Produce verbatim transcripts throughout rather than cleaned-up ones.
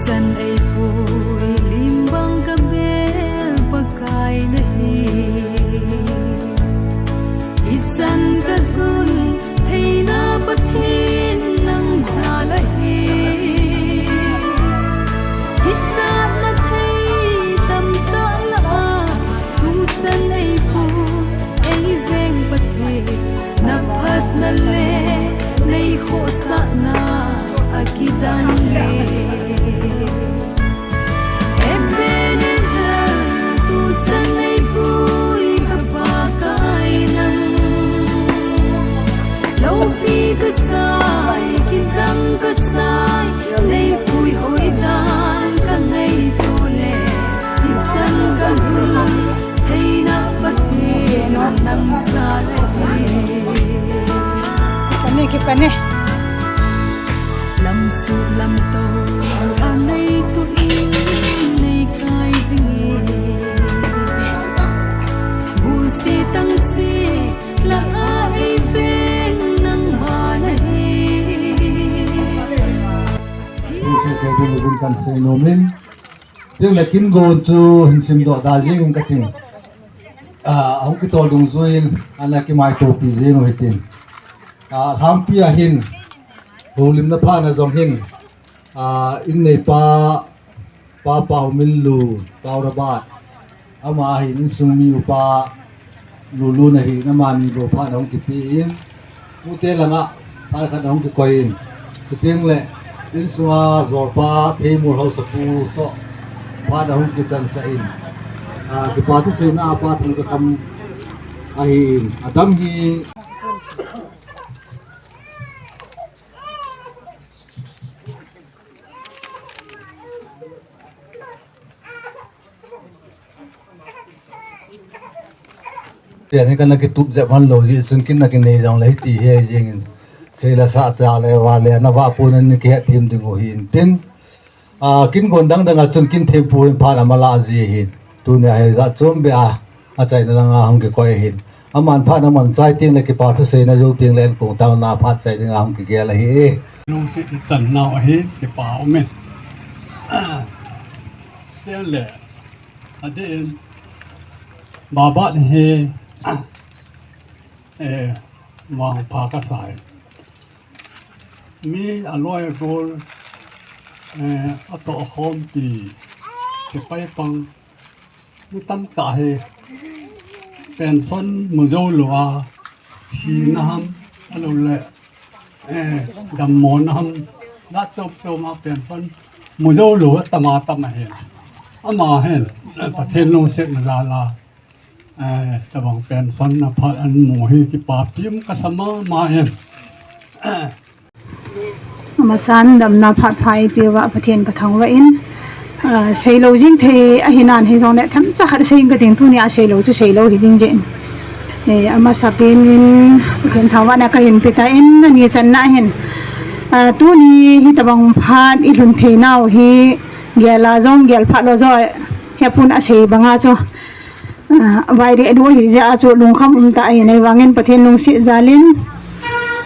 Chan eipui lim bang kabel Pakai nahi. Ichan kalhun theina Pathen nang jal ahi. Ichatna thei tamtah lah a, tuchan eipui eiveng Pathen, naphatna le neikhohsahna akidang e. Ebenezer, tuchan eipui ka Pakai nang. Loupi kasai, kidang kasai, neipui hoidan kangaito le, ichan kalhun theina Pathen nang jal ahi. Kipah e, kipah e. Lamsuh lamtoh a neito in neikai jing e. Gulse tangse lah a eiveng nangma nahi. Jesu Christa min in kasei nom in. Tin le kin gon chu hin simdoh da jing in kating. Ah, hung kitol dungjuiyin ana kimaitopi jing u hitin. Ah, lhangpi a hin, houlimna phat na jong hin, ah, in neipa, Papa Huminlu, Paurabat, ama ahin insung mi upa, Lulu nahin, amani bou phat na hung kipe in, pute langa phat khat na hung kikoi in, chuteng le insunga jolpa Theimul haosapu toh phat na hung kichansah in, ah, kipa thuseina a pat hung kakham ahin, adang hi Tia ni kana kitup jep han lou jeh chun kin na kinei jong le hiti hi jing in. Sei le sa cha le va le na va pu na ni kihet thim ding u hi in tin. A, kin gon dang dang a chun kin thempu hin phat ama la ji hin. Tunia hi jat chom be a, achaina langa hung kikoi hin. Aman phat aman chai teng le kipa thuseina jou teng le ankong taona phat chai dinga hung kigel ahi. Lungset ichan nau ahi, kipa um e. Chule, adeh in, Babat hi, eh, vangpha kasai. Mi aloi agol, eh, atoh khompi, sepai pang, mi tamtah hi pension mu jou lou a, thina ham, ahilou le, eh, dammona ham, jat chom chom a pension mu jou lou a tam a tam ahi. Ama hin, eh, Pathen lungsetna jal a, eh, tabang pension na phat amu hi kipapi um kasa mama e. Amasan damna phat pha eipeh uva Pathen kathangvah in, ah, seilou jing thei ahi nan hijongle themcha khat seiyin kating, tunia seilou chu seilou hiding jeh in. Eh, amasapen in Pathen thangvahna kahin pe tan, ani channa hin, ah, tuni hitabang phat ilhun theinau hi gel a jong gel phat lou jo, hepun asei banga chu. Ah, vaireh du ahi jeh a chu lungkham um tah ahi, ahivangin Pathen lungset jal in,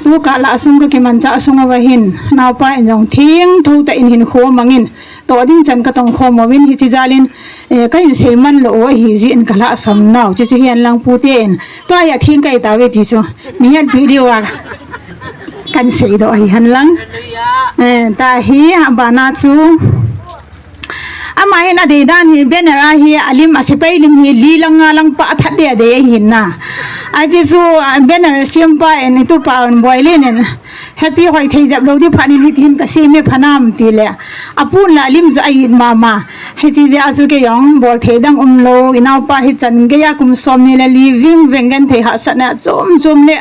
tukah lah a sung kakimanchah sung uva hin, naopa in jong thengtho tah in hinkho amangin, toh ding chan katong khom uvin hiche jal in, eh, kahin seiman lou u ahi jeh in kalhahsam nau, chuchu hihen lang pute in, tua hi atheng kahi tauve ti chu, nahetpi diu a, kahin seidoh ahi hen lang. Eh, tua hi, abana chu, Ama hin adei dan hi banner a hi alim a sepai lim hi li lang nga lang pa athat deh a dei ahin na. Ahi chu, ah, banner sempa in itupa un Boilen in happy hoi thei jep lou di phat in hitin kasem e phanam tile. Apun la lim chu ahin mama. Hiche jeh a chu kei jong bol thei dang umlou. Inaopa hi chan gei a kum som ni le li ving veng genthei hahsatna chom chom le.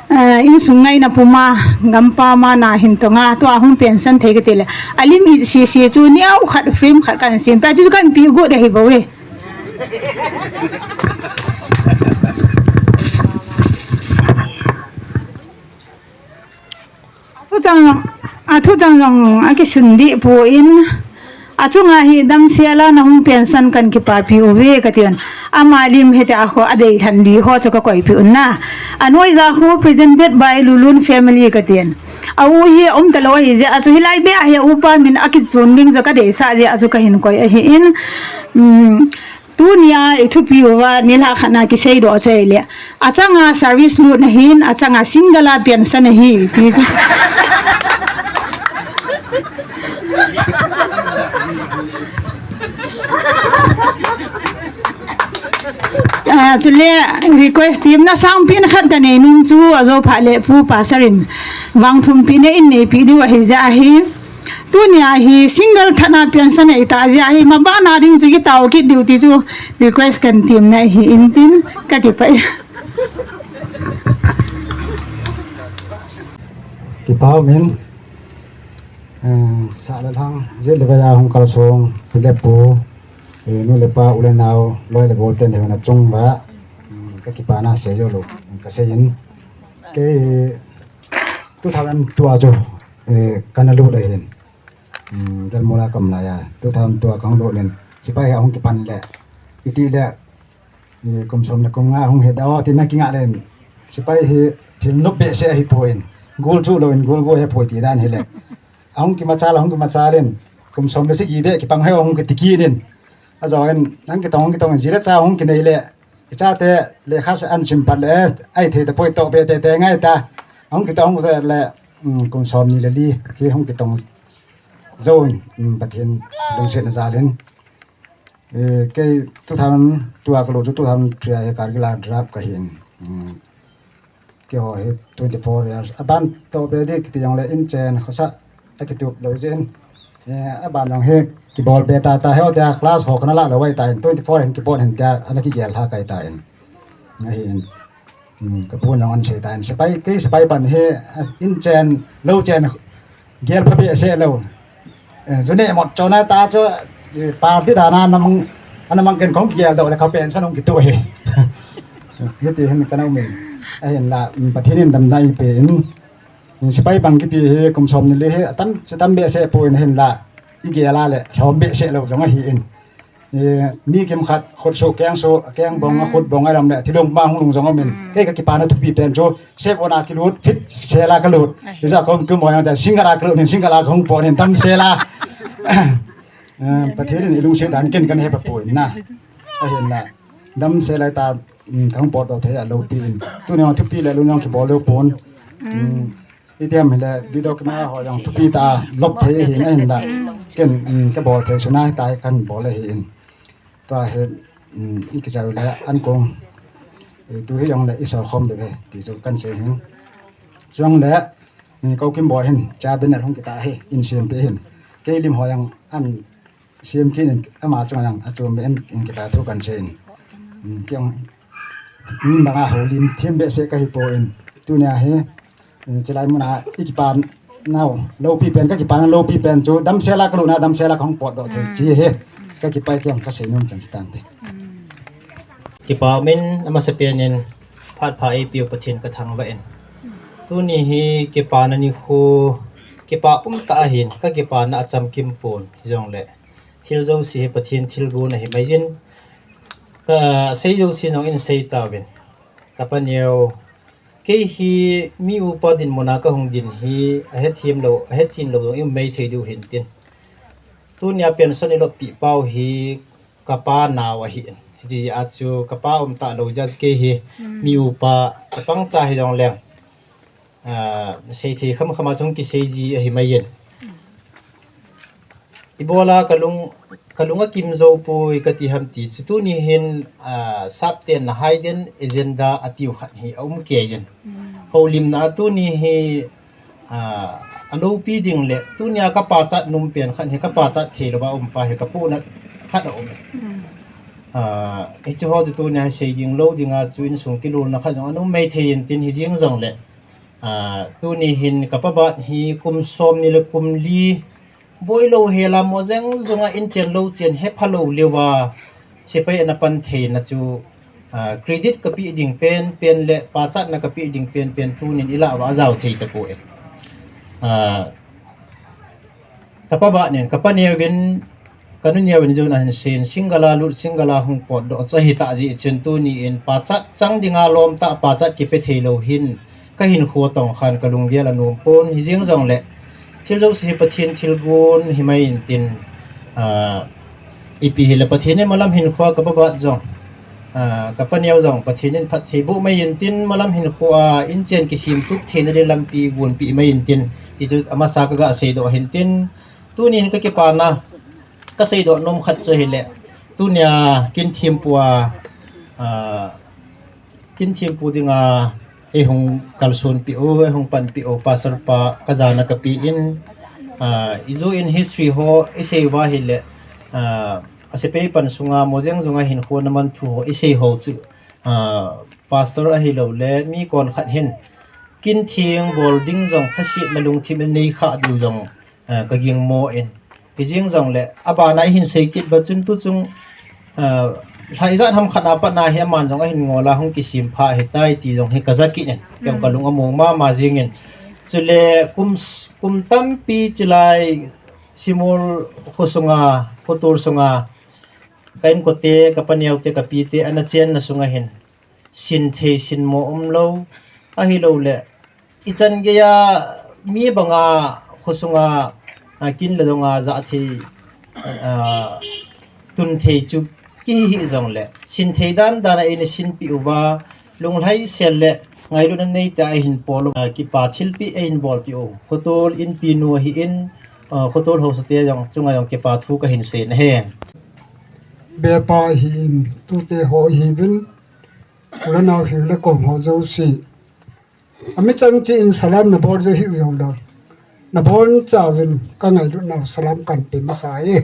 Eh, insung ngaina puma, gampam a nahin tonga, tua hung pension thei kati le. Alim it sese chu neo khat frame khat kahin sem. Pa chu kahin pe got ahi bou e. Thuchang, athuchang jong akisun deh poi. Achunga hi damsela nahung pension kan kipapi uve kati un. Ama lim hiti a kho adei than di ho chu kakoipi un na. Anoija kho presented by Lulun family kati un. A u hi um talou ahi jeh a chu hilai beh a hi upa min akichun ding chu kadeisah jeh a chu kahin koi ahi in. Um, Tunia ithupi uva nilhah khat na kiseidoh chu ahile. Achanga service lut na hin, achanga single a pension ahi, ti chu. Ah, chule request team na sangpen khat kanei nom chu ajo phat le Pu Pastor in vangthumpi na in neipi diu ahi jeh ahi. Tunia hi single khat na pension eita jeh ahi, mabana ding chu kitao kit diu ti chu request kan team na hi in tin kakipah e. Kipa um in, eh, sah le lhang, jeh le vai a hung kalsong, pi le pu, eh, nu le pa, u le nao, loi le gol ten hina chung uva, mm, kakipana sei jou lou, kasei in. Kei two thousand two a chu, eh, kana lut ahin. Um, Delmol a kaum lai a. Two thousand two a kahung lut in. Sepai hi ahung kipan le. Iti le. Eh, kum som le kum nga hung het a o, ti na kinga le. Sepai hi thil nop behseh ahi poi. Gol chu lou in gol go he poi ti dan hi le. Ahung kimachal, ahung kimachal in. Kum som le sagi beh kipang he ahung kiti kit in. Ajo in, ahung kitong, ahung kitong in. Ji le cha ahung kinei le. Ichate lekha sa an sim phat le, ai thei ta poi toh be te te ngai ta. Ahung kitong le, um, kum som ni le li, hi hung kitong jou in, um, Pathen lungsetna jal in. Eh, kei two thousand two a kalut chu two thousand three a hi Kargil a draft kahin. Um, Keiho hi twenty-four years. Aban toh be di kiti jong le inchen khosa akitup lou jeh in. Eh, aban jong hi kibol be ta ta heo tia class ho kana la lou ai ta in twenty-four hin kibol hin tia ana kigel lha kai ta in. Ahi in. Hmm, ka pu jong an sei ta in. Sepai, kei sepai pan hi, ah, inchen, lou chen, gel pha behseh lou. Eh, june mot chona ta chu, eh, party dana namang, ana mang ken kong kigeldoh le ka pension hung kitoh hi. Hiti hin kana um in. Ahinla, um, Pathen in damna eipe in. Um, sepai bang kiti hi kum som ni le hi, atam, atam behseh poi in ahinla. Igel a le, lhom behseh lou jong ahi in. Eh, mi kimkhat, khut su, keng su, keng bong, a khut bong, a lam le, thilung ma hung lung jong um in. Kei kakipana thupi pen chu, sep ona kilut, fit sela kalut. Ija kom kum mo yang ta, single a kalut, nin single a hung po, nin damsela. Eh, Pathen in ilungset dan ken kana hepa poi na. Ahinla. Damsela ta, mm, kahung potdoh thei a loupi in. Tuni thupi le lungdong kibol lou pon. Mm. Itiham hile video kima ho jong thupi ta lop thei ahin ahinla. Ken, mm, kabol thei suna ta kan bol ahi in. Tua hi, mm, ikichai le an kong. Eh, tu hi jong le iso khom de ve. Ti chu kan sei hin. Jong le, mm, ko kim bo hin. Cha ben hung kita hi. In sem pe hin. Kei lim ho jong an Siam khin in ama chunga jong achom be in, in kipa thu kan sei in. Hmm, kiang, min banga houlim them behseh kahi poi. Tunia hi, eh, chulai muna i kipa nau, loupi pen, kakipana loupi pen chu, damsela kalutna, damsela kahung potdoh thei, hmm, chi hi, kakipa kiang kasei nom chan stan te. Kipa min amasa pen in, phat pha eipeu Pathen kathangvah in. Tuni hi kipana nikho, kipa umtah ahin, kakipana achamkim pon, hijongle. Thil jouse hi Pathen thilgon ahi maiyin. Kasei jouse jong in sei tauvin. Kapa neo. Kei hi mi upa dinmuna kahung din hi ahethem lou, ahetchen lou jong i um maithei diu hintin. Tunia pension i loppi pau hi kapa nau ahin. Hijeh a chu kapa umtah lou jeh a chu kei hi mi upa chapang cha hijongleng. Ah, seithei khamkham a chung kiseiji ahi maiyin. Ibola kalung, kalung akim jou poi kati ham ti chu tuni hin, ah, sapten na hidden agenda atiu khat hi aum keiyin. Houlimna a tuni hi, ah, aloupi ding le tunia kapachat nom pen khat hi kapachat thei louva um pa hi kapohnat khat aum e. Ah, hiche ho chu tunia hi sei ding lou dinga chu insung kilolna khat jong ana um maithei intin hijeng jongle. Ah, tuni hin kapa bat hi kum somni le kum li boi lou hela mo jeng jonga inchen louchen hepha lou leuva sepai ana pan theina chu, ah, credit kapeh ding pen pen le pachatna kapeh ding pen pen tunin ilah uva ajao thei tapoi. Ah, kapa bat nin, kapa neovin Ka nu neo in jong ahin seiyin, single a lut, single a hung potdoh chu ahi tah jeh chun tuni in pachat chang dinga lom tah, pachat kipe thei lou hin ka hinkho tong khan ka lunggel anom pon, hijeng jongle thil jouse hi Pathen thilgon himai intin, ah, ipi hile Pathen in malam hinkho ka pa Bat jong, ah, ka pa neo jong Pathen in phatthei boh mai intin, malam hinkho a inchen kisemtup theina ding lampi gonpeh mai intin, ti chu amasa ka ga seidoh ahin tin, tuni in ka kipana ka seidoh nom khat chu ahile, tunia kin thempu a, ah, kin thempu dinga eihung kalsonpeh u, eihung panpeh u Pastor pa ka jana ka pe in, ah, ijou in history ho isei uva ahile, ah, asepai pan sunga mojeng jonga hinkho na man thu ho isei ho chu, ah, Pastor ahiloule mi kon khat hin kin theng bol ding jong thasetna lungthim in nei kha diu jong, ah, ka gingmo in. Hijeng jongle abana ihin sei kit uva chun tuchung, ah, lha ijat ham khat a pat na hi aman jong ahin ngol a hung kisem pha ahitai ti jong hi ka ja kit in. Ken ka lung among mama jeng in. Chule kum, kum tampi chelai Simol kho sunga, khotol sunga, ka inkote, ka pa neo te, ka pi te ana chenna sunga hin sin thei sinmo umlou, ahiloule ichan geiya mi banga kho sunga, ah, kin le donga ja thei, ah, tun thei chu kihi hih jongle sin thei dan dan a eina sinpeh uva, lunglhaisel le ngailutna neitah a eihin pol u, ah, kipa thilpeh eihin bolpeh u khotol inpi nu ahin, ah, khotol haosa te jong chunga jong kipa thu ka hin sei na ahi. Bepa ahin, tute ho ahiuvin, u le nao hiu le kom ho jouse, amichang cheh in salam na bol jou hiu jongle, na bonchauvin ka ngailut nau salam kan pe masa e.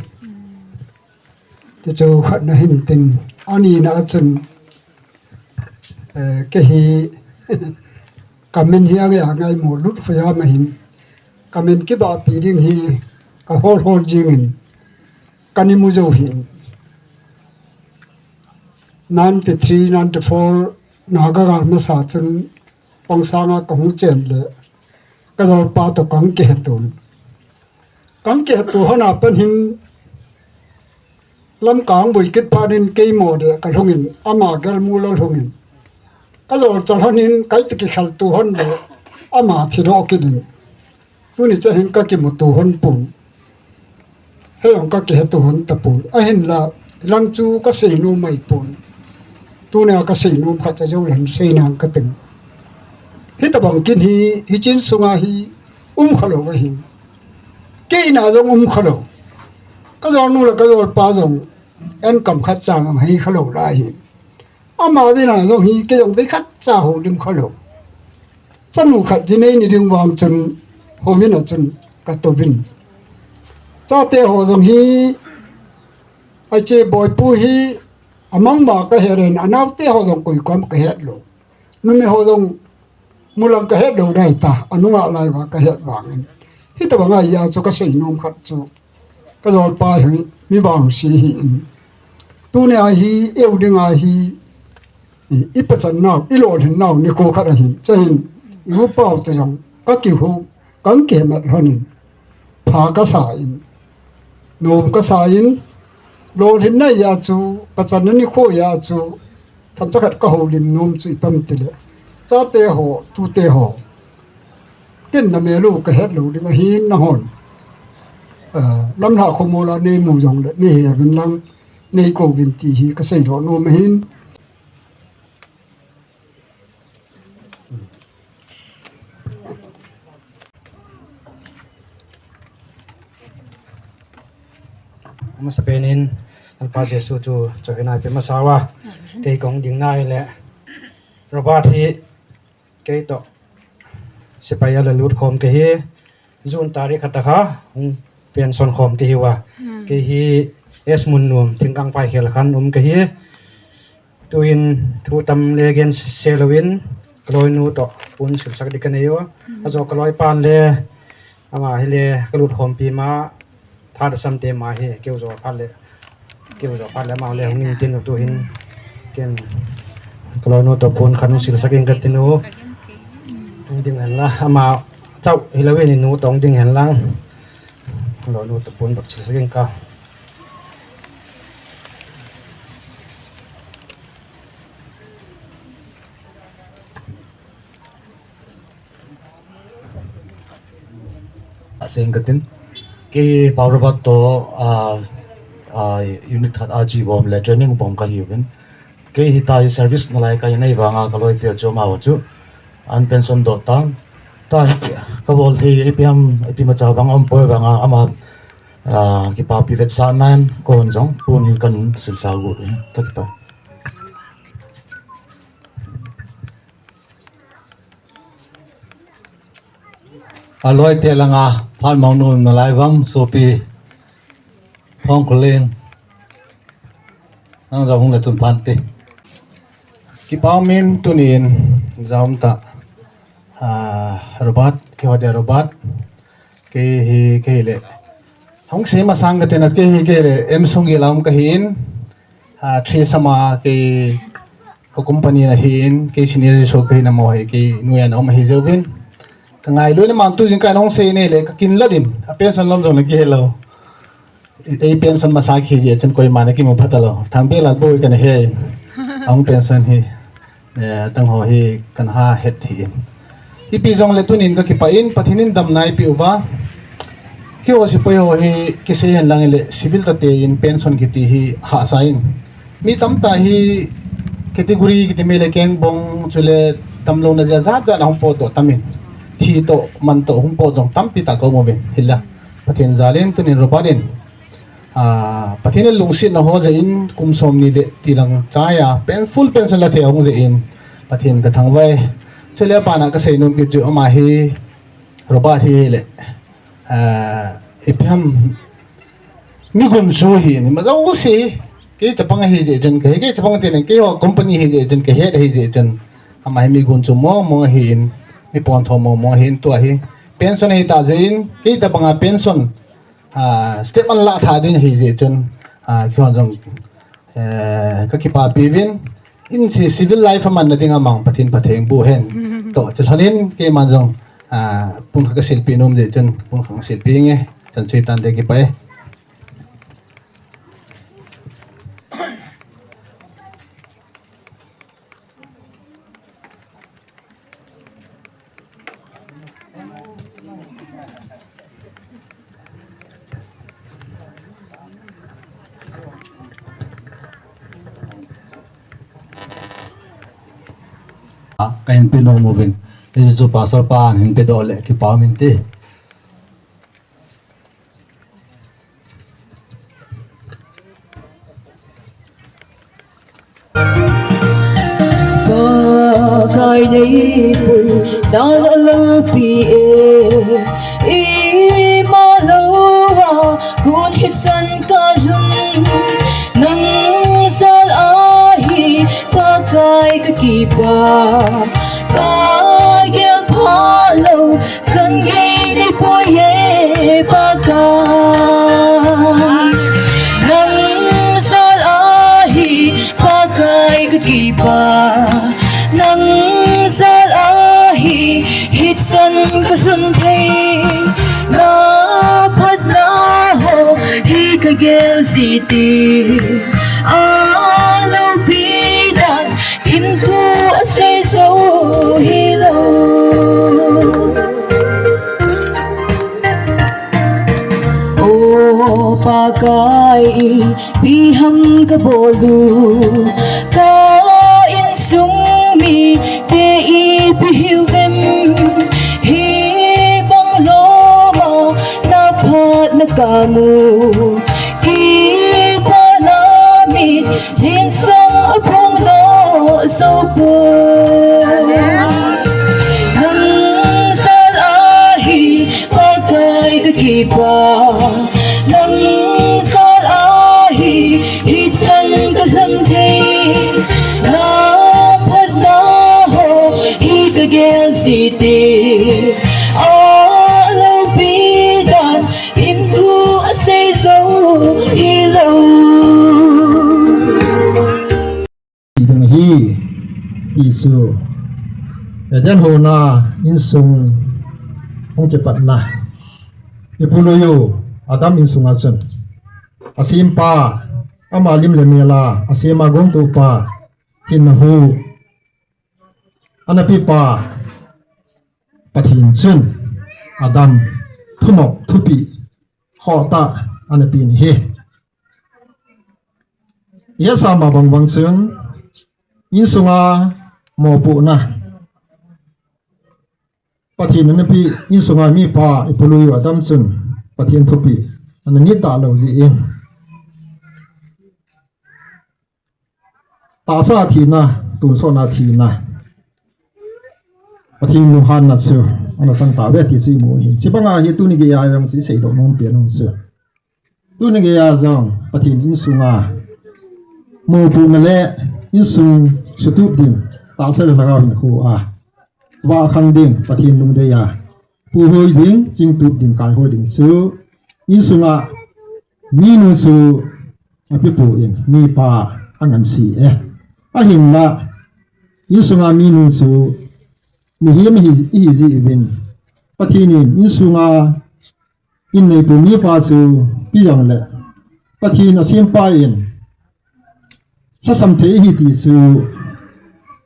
Ti chu khatna hin tin, anina a chun, eh, kei hi comment hi angai angai mo lut khu jam ahin, comment kibahpi ding hi ka hol hol jing in, ka imu jou hin. Ninety three, ninety four Naga gal masa chun Pangsanga ka hung chen le ka jolpa toh ka hung kiheto. Ka hung kiheto hon a pat hin Lamka hung boi kit phat in kei mo de ka lhung in, ama gelmul a lhung in, ka jol chal hon in, ka iti kikhelto hon le ama thi doh kit in. Tuni chan hin ka kimuto hon pon. Hijong ka kiheto hon tapon. Ahinla, lang chu ka seinom mai pon. Tunia ka seinom khat cha jou leng sei nang ka ting. Hitobang kin hi, hiche insunga hi um khalou ahin. Kei ina jong um khalou. Ka jolnu le ka jolpa jong, enkam khat cha jong hi khalou lai ahin. Ama uvin a jong hi kei jong vei khat cha houlim khalou. Chanu khat ji nei ni ding vang chun, houvin a chun ka touvin. Chate ho jong hi, ache boipu hi, amang ma ka het in, anaote ho jong koi kom ka het lou. Numei ho jong mulang ka het lou dai ta, anunga lai uva ka het vangin. Hitobang a hia chu ka seinom khat chu. Ka jolpa hi mi vangse ahin. Tunia hi, eu dinga hi, i, i pachat nau, i lolhin nau, nikho khat ahin. Chuin, i u pau te jong, ka kihu, ka kihemat lhon in. Pha ka sa in. Nom ka sa in. Lolhinna hia chu, pachatna nikho hia chu, themcha khat ka houlim nom chu ipi ham itile, chate ho, tute ho, ken na mel u ka het lou ding ahin nahon. Ah, Lamlha khomol a nei mu jongle, nei he uvin lang, nei kou uvin ti hi ka seidoh nom ahin. Amasapen in, Lalpa Jesu chu, chu hinai pe masa uva. Amen. Kei kahung ding nai le. Robert hi, kei toh, sepai a la lut khom kahi, June tarik khat a kha, hung pension khom kahi uva. Hmm. Kei hi, S Munnuam, Thingkangphai khel khan um kahi. Tuin thu tam le gen se louvin, ka loinu toh pon silsak ding ka nei u. Hmm. Ajo ka loipan le, ama hi le ka lut khompi ma, Tha Dasam te ma hi, keu jo phat le, keu jo phat le ama le hung in tin u tuhin, ken ka loinu toh pon khan hung silsak in ka tin u. Hung ding hen la, ama chau hi louvin inu toh hung ding hen lang. Ka loinu toh pon bak silsak in ka. Seng katin. Kei hi Pau Robert to, ah, ah, unit khat a chi bom le training bom kahiuvin. Kei hi ta hi service nalai kahi nei vanga kaloite chu amau chu an pension doh tan. Ta hi kabol thei ipi ham, ipi macha vang um poi vanga ama, ah, kipapi vetsahnan kon jong pun hi kan silsa gu hi. Kakipah. Aloite langa phat mong nom nalai vang sopi Thongkholin. Nang jong hung le chun phante. Kipah umin tunin jong ta, ah, Robert, keiho dia Robert. Kei hi, kei le. Hung sei masang katina, kei hi, kei le M Sungil a um kahin. Ah, three sama kei ka company na hin, kei senior resource kahin, amaho hi kei noiya na um ahi jeh uvin. Ka ngailu na man tu jingkah in hung sei nei le, ka kin lou din, a pension lam jong na kihe lou. Ei pension masa kihi jeh chun koima na kimu pha talou. Thangpi Lalboi kana he. Ahung pension hi. Eh, tang ho hi kana het hi in. Ipi jong le tunin kakipah in, Pathen in damna eipeh uva. Keiho sepai ho hi kisei hen lang le civil tate in pension kiti hi hahsa in. Mi tamtah hi category kiti mi le kengbong chule tamlouna jat jat a hung potdoh tamin. Thi toh, man toh hung pot jong tampi tah ka um uvin. Hinla Pathen jal in tunin Robert in Ah, Pathen in lungsetna ho jeh in kum somni le ti lang chai a, pen full pension la thei ahung jeh in, Pathen ka thangvah e. Chule abana ka seinom kit chu ama hi Robert hi le, ah, ipi ham mi gunchu hi ni ma jouse hi. Kei chapang ahi jeh chun, kei, kei chapang ti nen, keiho company ahi jeh chun, ka het ahi jeh chun, ama hi mi gunchu mong mong ahin, mi pontho mong mong ahin tua hi. Pension ahi ta jeh in, kei tabanga pension ah, step an lah tha ding ahi jeh chun, ah, kihon jong, eh, ka kipapi uvin, in si civil life a manna ding a mang Pathen phatthei boh hen. Toh, chulhon in keiman jong, ah, pun khat ka silpeh nom jeh chun, pun khat ka silpeh inge, chan chu hitante kipah e. Ka hin pe nom uvin. Hichu pastor pan hin pedoh le kipah um inte. Pakai neipui dan alopi e, ima louva kun hichan kalhun, nang jal ahi Pakai kakipah, kagel phalou chan gei neipoi e Pakai. Nang jal ahi Pakai kakipah, nang jal ahi hichan kalhun thei. Na phatna ho hi kagel jing te, aloupi dan in thu asei jou hilou. O Pakai, ipi ham kabol diu, ka insung mite ipi hiuvem, hibang loma na phatna kamu, kipana mit in song aphongdoh jou poi. Nang jal ahi Pakai kakipah, nang jal ahi hichan kalhun thei. Na phatna ho hi kagel jing te, aloupi dan in thu asei jou hilou. Ti ding ahi, ti chu Eden hon a insung hung kipatna. Ipu Lui u Adam insunga chun, asempa, ama lim le mel a asema gongtopa, hinna hu ana pepa Pathen chun Adam thumop, thupeh, khohtah, ana pe ahi. Hijeh a ama bang bang chun, insunga mopohna. Pathen in ana pe, insunga mipa ipolui u adam chun, Pathen thupeh ana nit talou jeh in. Tahsa thina, tonsot a thina. Pathen lunghanna chu, ana chang tauve ti chu imu ahi. Chubang a hi tuni geiya jong chu iseidoh nom pen um chu. Tuni geiya jong, Pathen insunga. Mopohna le insung sutup ding, tahsa le lhagao hinkho a. Vahkhang ding, Pathen lungdei a. Puihoi ding, chingtup ding, kaihoi ding chu. Insunga, minu chu, apepoh in, mipa, angansei e. Ahinla, insunga minu chu, mihem ihi, ihi jeh uvin. Pathen in, insunga, in neipu mipa chu pe jongle, Pathen asempa in, lhasam thei ahi ti chu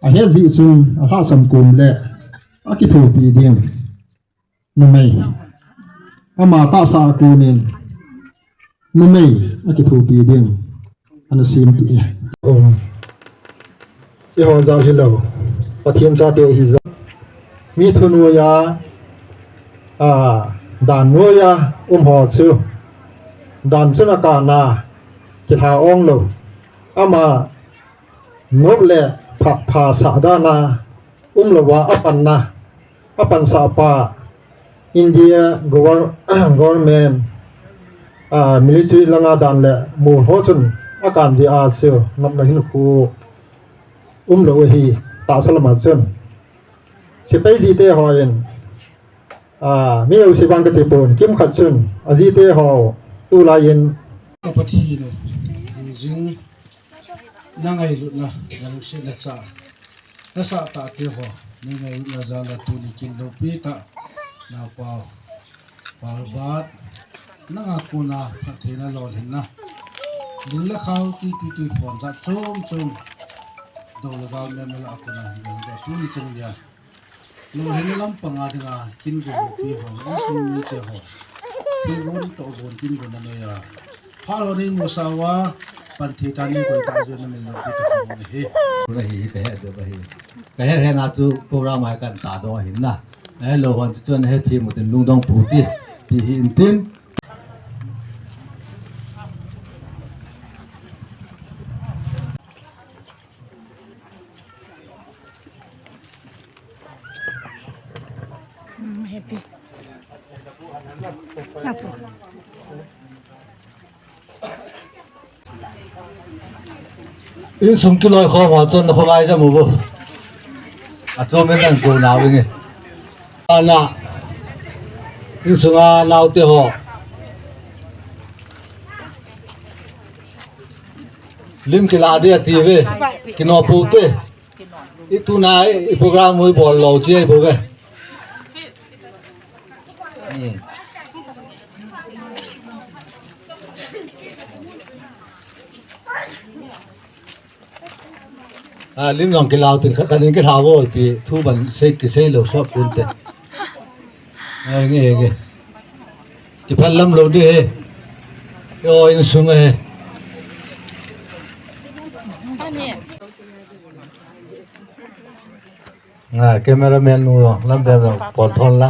ahet jeh chun alhasam kom le akithopi ding. Numei. Ama tahsa a konin numei akithopi ding. Ana sempeh e. Um. Eiho jal hilou. Pathen chate ihi jeh. Mi thunoiya, a, dan noiya um ho chu. Dan chun akana, kilha ong lou. Ama, nop le pha, phasah dan a, umlouva apanna. Apansah pa India gover-, government, ah, military langa dan le mol ho chun akan jeh a chu nopna hinkho umlou ahi tahsa lama chun. Sepai jite hon, ah, mi jouse vang kati pon, kimkhat chun ajite ho tulai in. Ka Pathen u, jing na ngailutna, na lungsetna cha. Nasah tah teho, nei ngailutna jal a tuni kin loupi tah, naopa, Palbat, nanga kona phattheina lolhinna. Ling le khao tui tui tui phon jat chom chom. Dou le gal mem mem a kona hin dou tuni chang dia. Lolhinna lampang a dinga kin loupi ho, insung mite ho. Thil bon toh bon kin gon na noiya. Phat ho nei musa uva, pan thei tah nei koi tah jeh in na min loupi tah ho ahi. Kona hi, hi ka he deuh ahi. Ka he he na chu program a kan ta dong ahin na. Ahelou hon chu chun he thi mu tin lungdong pu ti, ti hi in tin. Mm, happy. Apo. Insung kiloi khom ho chun kholai jam uvo. Achom in dang ko nau inge. Ana. Insunga naote ho. Lim kila dia ti ve. Kino pu te. I tuna i program u i bol lou chi i bol ve. Hmm. A, lim jong kilau tin kha, khanin kilau vo ti thu ban sei kisei lou sot pon te. Ai nge nge. Kiphal lam lou di he. Yo insung he. Nga, cameraman nu lo, lam bem lo, kon thon la.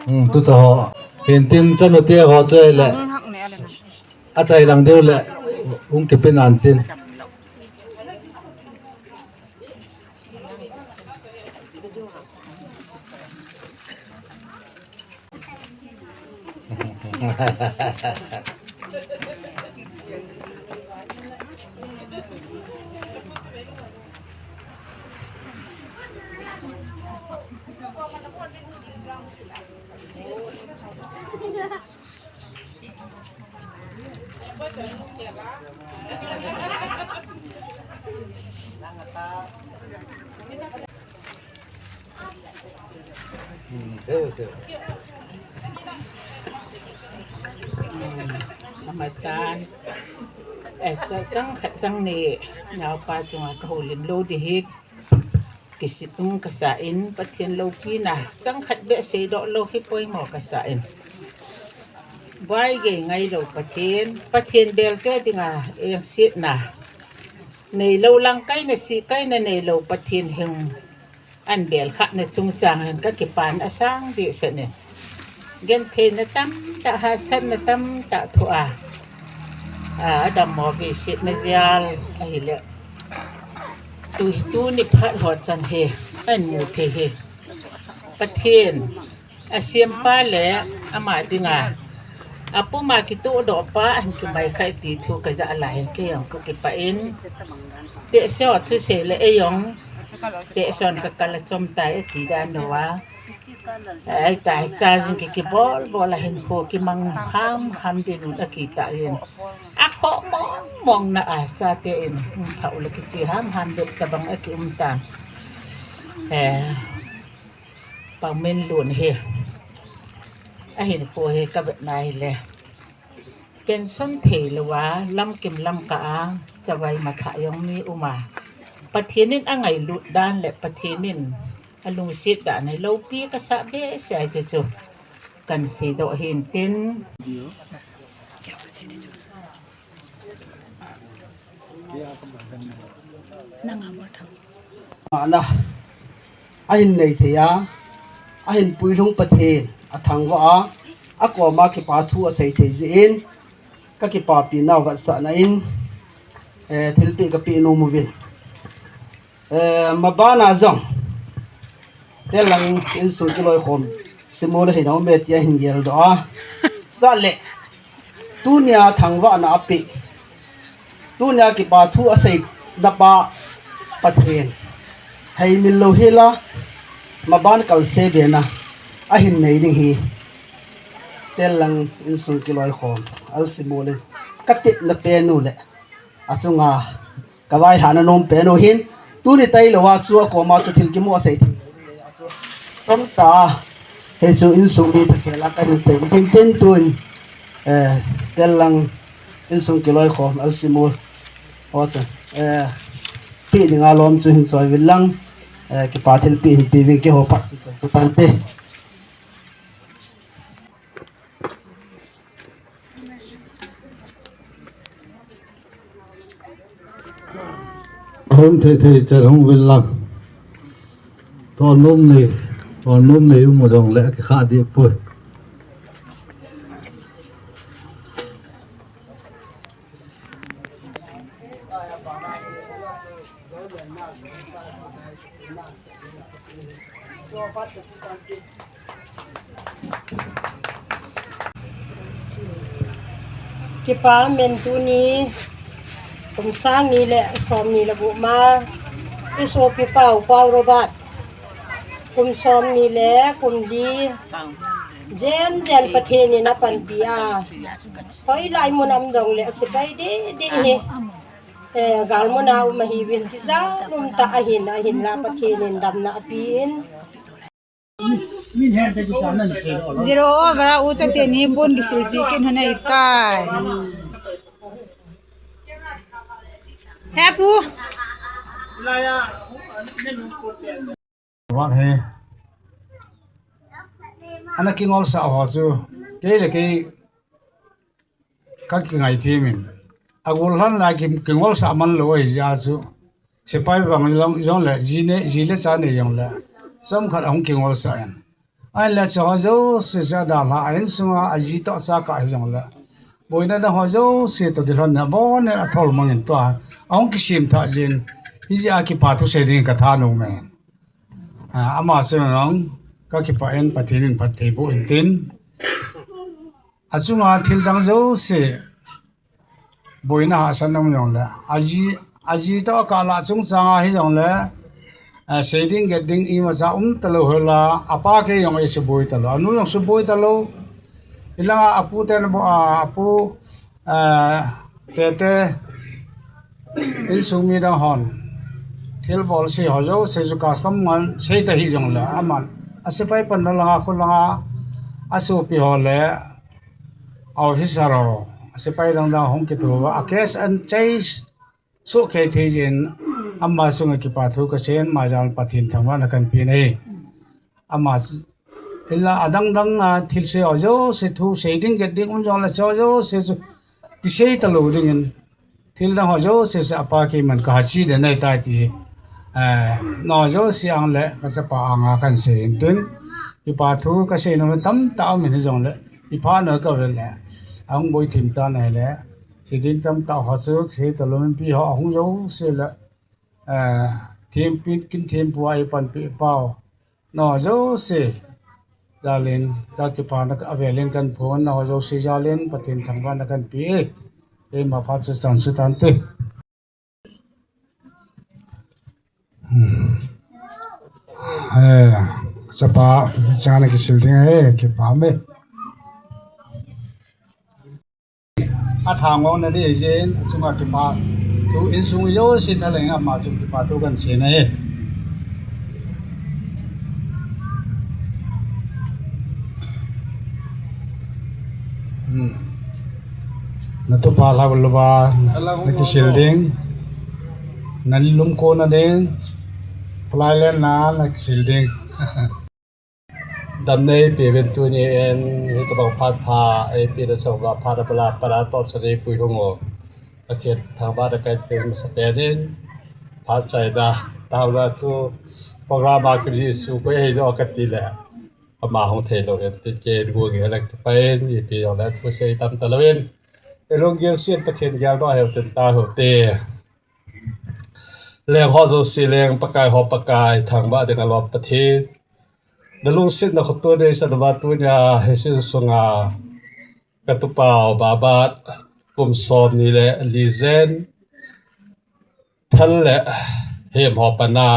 Hmm, tu cha ho. Hin tin chanu te ho choi le. Achai lang deu le. Ung kipin an tin. Amasan. Eh, chang khat chang ni, naopa chunga ka houlim lou di hi. Kisitung kasa in, Pathen loupina chang khat beh seidoh lou hi poimo kasa in. Buai gei ngailou Pathen, Pathen belte dinga engsetna neilou, langkai na sihkai na neilou Pathen hing an bel kha na chungchang hin kakipana asang behseh in. Gentheina tamtah, hahsatna tamtah thoh a, a, adammo behseh na jal ahile, tu, tuni phat ho chan hi, an mu thei hi. Pathen, asempa le ama dinga apuma kitohdoh pa ahin kimai khai ti thu kajah lai hin keijong kakipah in. Tehse ho thusei le eijong tehse hon kakal a chom tai ati dan lou a. Ahitai, charging ki, kibol bol a hinkho kimang hamham dinun akitah jin. Akhoh mong mong na a chate in, um, thau le kiche hamham bep tabang akium tan. Eh, Pangminlun hi, ahinkho hi kavet na hile, pension theilou a, lamkim lamkah a, chavai mathah jong mi um a, Pathen in angailut dan le Pathen in alungset dan hi loupi kasah behseh a, hiche chu kahin seidoh hin tin. Ana, ahin nei thei a, ahin puilhung Pathen athangvah a, akoma kipa thu asei thei jeh in, kakipapi nau vetsahna in, eh, thilpeh kapeh nom uvin. Eh, mabana jong, Tenlang insung kiloikhom, Simol ahin aume tia hin geldoh a. Chutah le, tunia thangvahna apeh, tunia kipa thu asei napa Pathen, heimil lou hila, maban kalse bena ahin nei ding hi, Tenlang insung kiloikhom, Al Simol in katepna pen u le achunga kavailhahna nom pen u hin, tuni tailou a chu akoma chu thil kimu asei thei. Chomcha, hichu insung mi thakhat a kahin sei hin tin tun, eh, Tenlang insung kiloikhom, Al Simol ho chu, eh, peh dinga lom chu hin choi uvin lang, eh, kipa thilpeh hin pe uvin, keiho phat chu choi chu tante. Hung thei thei chan hung uvin lang. Tolnom nei, tolnom nei um jongle kikhah deh poi. Kipa men tuni, kum sang ni le som ni le gup ma, i sopi pau, Pau Robert, kum som ni le kum li, jen jen Pathen in apanpi a, hoilai mun a um jongle asepai deh deh hi. Eh, galmun a um ahiuvin, tija um tah ahin, ahinla Pathen in damna apen. Zero over a u chate ni pon kisilpi kit hon ahitai. He pu. Vat he. Ana kingolsah ho chu, kei le kei kakingai themin. Agol lhan la ki, kingolsah man lou ahi jeh a chu, sepai vang jong, jong le, ji ne, ji le cha nei jong le, chomkhat ahung kingolsah in. Ahinla chu ho jouse chu adalha, a insunga aji toh cha kah hijongle, boina dang ho jouse toh kilhon in, abon in athol mang in tua ahung kisem thah jin, hijeh a kipa thusei ding katha nom e. Ah, ama chunga kakipah in, Pathen in phatthei boh in tin. Achunga thil dang jouse, boina hahsatna um jongle, aji, aji toh akah lah chungchang a hijongle, eh, sei ding get ding imacha um talou hela, apa kei jong eisuboi talou, anu jong suboi talou. Hilanga apu ten bo, a, apu, eh, Tete, insung mi dang hon thilbol sei ho jouse chu custom ngan sei ta hijongle, aman asepai panna langa, khu langa asopi ho le officer ho, asepai dang dang hung kitho uva, a case an chase sohkei thei jin, Ama chunga kipa thu kasei in, ama jal Pathen thangvahna kahin pe ahi. Ama ch-, hinla adang dang a thilse ho jouse, thusei ding, get ding um jongle, chu jouse chu kisei talou dingin, thil dang ho jouse chu apa kiman kaha chi den ahitai ti, eh, nangho jouse ang le kachapa anga kahin sei in tin, kipa thu kasei nom tamtah um in hijongle, iphat na kavel le, ahung boi thim tan ahile, sei ding tamtah ho chu kisei talou in, ipi ho ahung jouse le, eh, thempi, kin thempu a eipanpi pau, nangho jouse jal in kakipana avel in kahin phong, nangho jouse jal in Pathen thangvahna kahin pe e. Keima phat chu chan chu tante. Hmm. Eh, chapa, chana kisil ding e, kipa me. Athangvahna ding jeh in, achunga kipa thu insung jouse thalheng ama chung kipa thu kahin sei ahi. Hmm. Natupa lhagul louva nakisil ding. Nalum kona ding. Pulai len na nakisil ding. Damna eipeuvin tuni in, hitobang phat pha eipeh na chunga phat abula pat a tohchan eipui lhung u, Pathen thangvahna kahin pe masapen in, phat chaina taona chu program a kiji chu koi heidoh kati le, ama hung theilou hin tin, kei lunggel in kipa in, ipi jongle thusei tam talou in, ilunggel seh in Pathen geldoh hih un tin, tahen te. Leng ho jouse leng, Pakai ho Pakai, thangvah ding alom Pathen. Nalungsetna khoto neisah uva tunia hiche insunga katupau Babat, kum somni le li jen, thal le hem ho pat a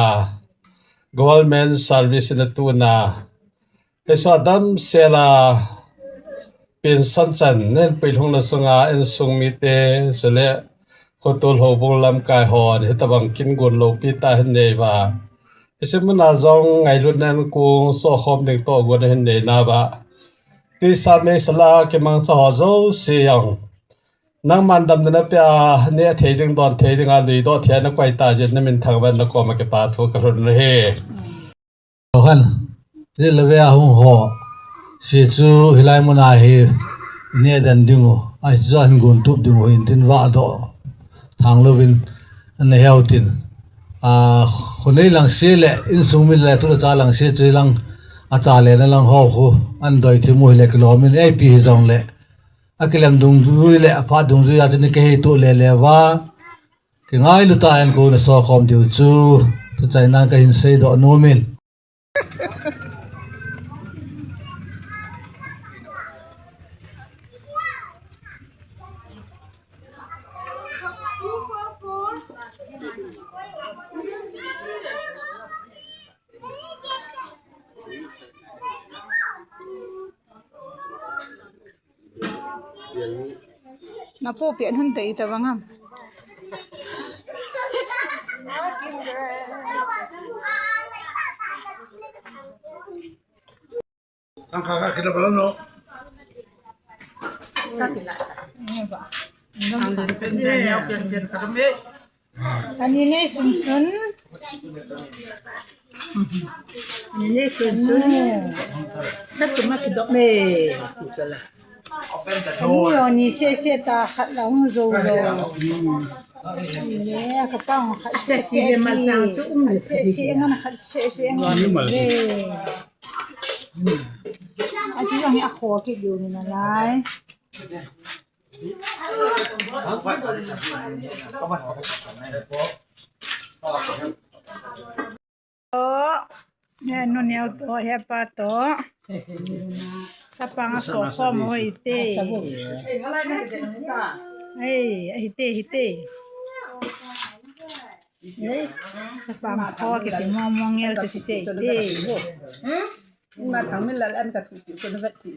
government service in atuna, hiche damsel a pension chan nahin pui lhung na chunga insung mite, chule khotol houbung lamkai hon hitobang kin gon loupi tah ahin nei uva, hiche muna jong ngailutna in kong sohkhom ding tohgon ahin nei nauva, tuisa meisa la kimangcha ho jouse jong nangman damna napeh a, neh thei ding, don thei ding a luidoh thei a nakoi tah jeh in namin thangvah in nakoma kipa thu kalhung ahi. Khan, le lave a hung ho, hiche chu hilai muna hi neh den ding u, ahi chu ahin gon tup ding u hin tin vahdoh thang louvin ana heu tin. A, khonei langse le insung mi le tucha langse chu hilang acha le na lang ho khu ahin doi thim u hile kilom in, ipi hijongle akilem dungjui le aphat dungjui a chu ni kahei tuh lele uva, kingailu tah in kona sohkhom diu chu thuchai nan kahin seidoh nom in. Napu pian hun te ita bang ham. Ang kaka kita pala no. Ang din pen din yaw pen pen kami. Ani nei sunsun. Ani nei sunsun. Sa tu ma kidok me. Ani yo ni se se ta khat la hung zo lo. Ni le ka pang khat se se le ma chang tu um se se ngan khat se se ngan le. Achi yong a kho ki diu ni na lai. To, he nu neo to, he pa to. Sapang a so ko mo ite. Ei, ite, ite. Ei, sapang ko kiti mo mo ngel se se ite. Hmm? Ma thang min la an ka ti ti ko na vet ti.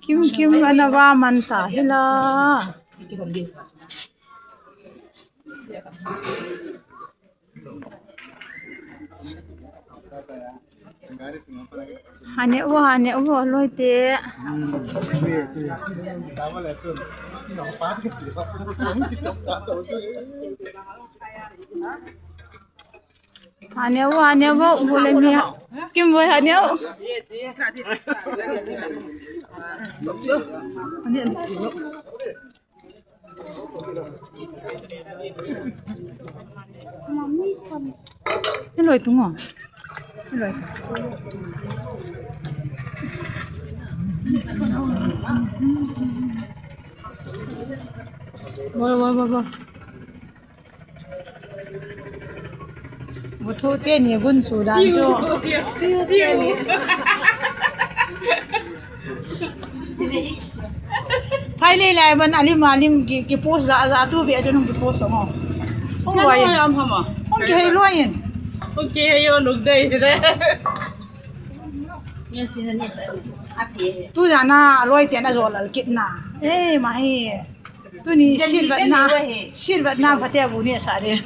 Kim kim ana va man ta hi la. Hane u, hane u, loi te. Haneo, haneo, bu le mi. Kim boi haneo. Hello, itu ngo. Hello. Bo, bo, bo, bo. Buthu teni gun chu dan chu. Phai le lai ban alim alim ki, ki post ja ja tu be chu nung ki post mo. Ong wai. Hama. Ong ki hei loi in. Ong ki hei yo nuk dei re. Tu jana loi tena jol al kit na. Eh, ma hi. Tuni silvat na, silvat na phatea bu ni sa de.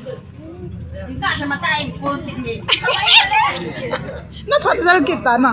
Na thot jal kit ta na.